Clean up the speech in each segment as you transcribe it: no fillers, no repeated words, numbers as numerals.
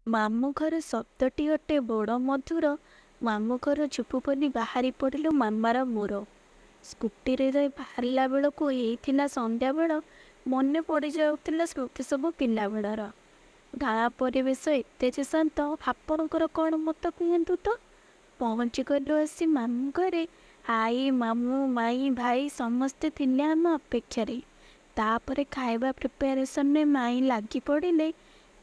ମାମୁଁ ଘର ଶବ୍ଦଟି ଅଟେ ବଡ଼ ମଧୁର। ମାମୁଁ ଘର ଯିବୁ ବୋଲି ବାହାରି ପଡ଼ିଲୁ ମାମାର ମୋର। ସ୍କୁଟିରେ ବାହାରିଲା ବେଳକୁ ହେଇଥିଲା ସନ୍ଧ୍ୟାବେଳ। ମନେ ପଡ଼ିଯାଉଥିଲା ସ୍ମୃତି ସବୁ ପିଲାବେଳର। ଗାଁ ପରିବେଶ ଏତେ ଯେ ଶାନ୍ତ, ଆପଣଙ୍କର କ'ଣ ମତ କୁହନ୍ତୁ ତ? ପହଞ୍ଚିଗଲୁ ଆସି ମାମୁଁ ଘରେ। ଆଈ, ମାମୁଁ, ମାଇଁ, ଭାଇ ସମସ୍ତେ ଥିଲେ ଆମ ଅପେକ୍ଷାରେ। ତାପରେ ଖାଇବା ପ୍ରିପାରେସନରେ ମାଇଁ ଲାଗି ପଡ଼ିଲେ।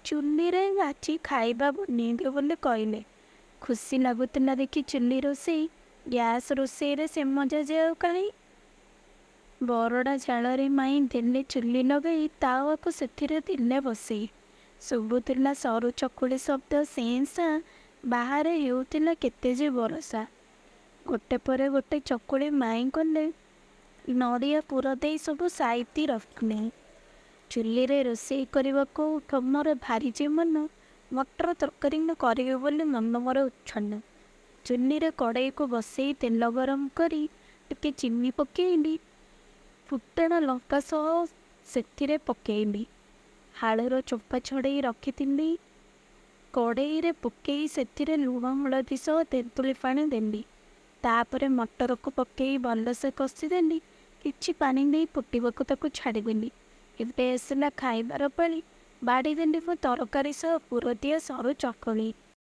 ଚୁଲିରେ ଆଜି ଖାଇବା ବନେଇବେ ବୋଲି କହିଲେ। ଖୁସି ଲାଗୁଥିଲା ଦେଖି ଚୁଲି ରୋଷେଇ। ଗ୍ୟାସ୍ ରୋଷେଇରେ ସେ ମଜା ଯେ ଆଉ କାହିଁ? ବରଡ଼ା ଜାଳରେ ମାଇଁ ଦେଲେ ଚୁଲି ଲଗାଇ, ତାୱାକୁ ସେଥିରେ ଦେଲେ ବସେଇ। ଶୁଭୁଥିଲା ସରୁ ଚକୁଳି ଶବ୍ଦ ସେଁ ସାଁ, ବାହାରେ ହେଉଥିଲା କେତେ ଯେ ବରଷା। ଗୋଟେ ପରେ ଗୋଟେ ଚକୁଳି ମାଇଁ କଲେ, ନଡ଼ିଆ ପୁର ଦେଇ ସବୁ ସାଇତି ରଖିଲେ। ଚୁଲିରେ ରୋଷେଇ କରିବାକୁ ମୋର ଭାରି ଯେ ମନ। ମଟର ତରକାରୀ ମୁଁ କରିବି ବୋଲି ମନ ମୋର ଉଚ୍ଛନ୍ନ। ଚୁଲିରେ କଡ଼େଇକୁ ବସେଇ ତେଲ ଗରମ କରି ଟିକେ ଚିନି ପକେଇଲି। ଫୁଟଣ ଲଙ୍କା ସହ ସେଥିରେ ପକେଇଲି। ଆଳୁର ଚୋପା ଛଡ଼େଇ ରଖିଥିଲି। କଡ଼େଇରେ ପକେଇ ସେଥିରେ ଲୁଣ ହଳଦୀ ସହ ତେନ୍ତୁଳି ପାଣି ଦେଲି। ତାପରେ ମଟରକୁ ପକେଇ ଭଲସେ କଷିଦେଲି। କିଛି ପାଣି ଦେଇ ଫୁଟିବାକୁ ତାକୁ ଛାଡ଼ିଦେଲି। ଏବେ ଆସିଲା ଖାଇବାର ପାଳି। ବାଢ଼ିଦେଲି ମୁଁ ତରକାରୀ ସହ ପୁରଦିଆ ସରୁ ଚକୁଳି।